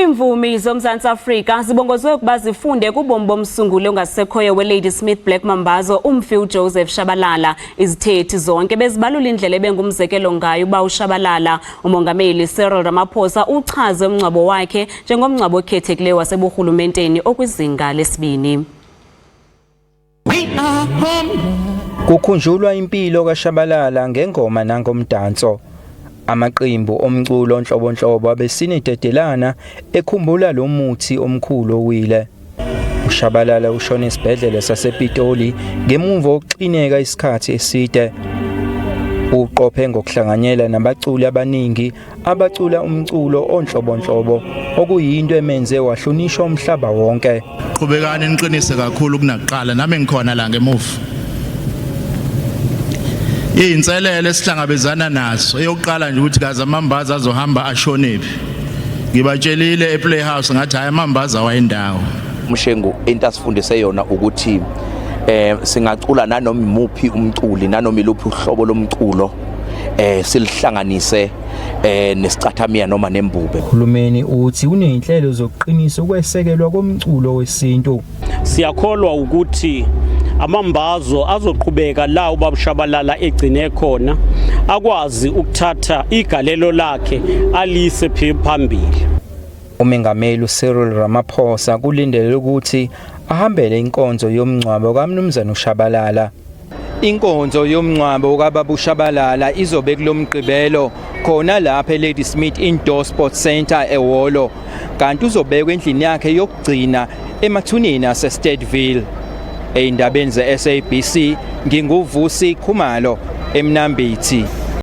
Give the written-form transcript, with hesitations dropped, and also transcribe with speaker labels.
Speaker 1: Iimvumi zoMzantsi Afrika zibongozwe ukuba zifunde kubomi bomsunguli ongasekhoyo weLadysmith Black Mambazo, umfi uJoseph Shabalala. Izithethi zonke bezibalula indlela ebengumzekelo ngayo uba uShabalala. Umongameli Cyril Ramaphosa uchaze umngcwabo wakhe njengomngcwabo okhethekileyo waseburhulumenteni okwizinga lesibini.
Speaker 2: Kukhunjulwa impilo kaShabalala ngengoma nangomdanso. Amaqembu omculo onhlobonhlobo abesine dedelana ekhumbula lo muthi omkhulu owile. UShabalala ushone esibhedlela sasePitoli ngemuva kokuxineka isikhathi eside. Uqophe ngokuhlanganyela nabaculi abaningi abacula umculo onhlobonhlobo, okuyinto emenze wahlonishwa umhlaba wonke.
Speaker 3: Qhubekani niqinise kakhulu kunakuqala, nami ngikhona la ngemuva. Izinselele esihlangabezana nazo, eyokuqala nje ukuthi kaze amambaza azohamba ashonephi. Ngibatshelile ePlayhouse ngathi hayi, amambaza awayindawo.
Speaker 4: Umshengu, into asifundise yona ukuthi singacula nanoma imuphi umculi, nanoma iluphi uhlobo lomculo, silihlanganise nesicathamiya noma nembube.
Speaker 2: Uhulumeni uthi uneyinhlelo zokuqinisa ukwesekelwa komculo wesintu.
Speaker 5: Siyakholwa ukuthi amambazo azoqhubeka la ubaba Shabalala egcine khona, akwazi ukuthatha igalelo lakhe alise phambili.
Speaker 2: Umengameli uCyril Ramaphosa kulindeleke ukuthi ahambele inkonzo yomngcwabo kaMnumzane uShabalala. Inkonzo yomngcwabo kababa uShabalala izobe kulomgqibelo khona lapha eLadysmith Indoor Sports Center eWolo, kanti uzobekwa endlini yakhe yokugcina emathuneni aseSteadville. Eyindabeni ze-SABC, nginguVusi Khumalo eMnambithi.